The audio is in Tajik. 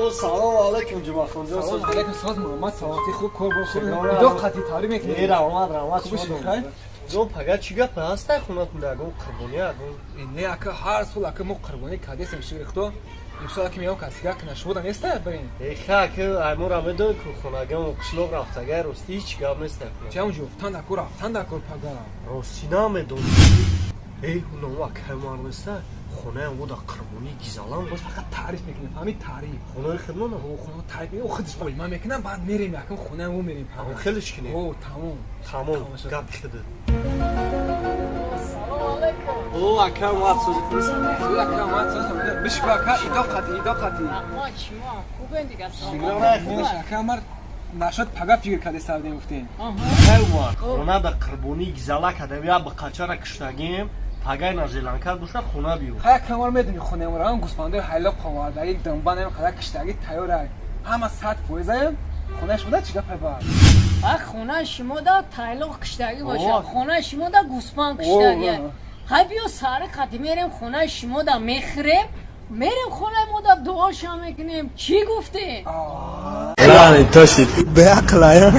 О, салом алейкум, Ҷумъахонҷон. Салом алейкум, соз, Муҳаммад, саломатӣ, хуб, кор бо хуб. Идо қатӣ таъриф мекунӣ. Э, раҳмат, раҳмат. Хуб, шумо. хай? Ҷон, пага чӣ гап ҳастай хонатон, ягон қурбонӣ, ягон? Не, ака, ҳар сол, ака, мо қурбонӣ кардесем, шукри Худо. Имсол, ака, меём касига кина шуда неста барин. Э, ха, ки аймора медонӣ, ку хонагам қишлоқ рафтагай, ростӣ ҳеҷ гап неста. Чам ҷуфтан даку, рафтан даку пага. Ростӣ намедонӣ. Э, ном акай мар неста, хонаям вода қурбонӣ гизалам. Боз фақат таъриф мекунем, фаҳми, таъриф. Хонаи хидмона. О, хона таъриф, о, худиш ман мекунам, баъд мерем якам хонаам, о, мерем пага. Хелеш кинем. О, тамом. Тамом. Тамом шуд. Гапи хида. Салом алейкум. О, ака, мар, сози хуби. Соз, ака, ман соз, бишку, ака, идо қатӣ, идо қатӣ. Раҳмат, шумо хубен дига? Шукрона. Бош, ака, мар нашод пага фикр карде савдем, гуфтем. Умар, хона да қурбонӣ гизала кардем, я бақачара киштагим, пагай нажеланкар боша, хона биё. Хая, камар, медони, хонаам рам гӯсфандои ҳайлоқ овардаги, думбанам қадар киштаги тайёра, ҳама 100%-аем. Хонааш буда, чӣ гапай ба? А, хонаи шумо да тайлоқ киштагӣ боша, О. хонаи шумо да гӯсфанд киштагӣ. О. Хай, биё, сари қати мерем хонаи шумо да мехӯрем, мерем хонаи мо да дуоша мекунем. Чӣ гуфтем? Беақлая.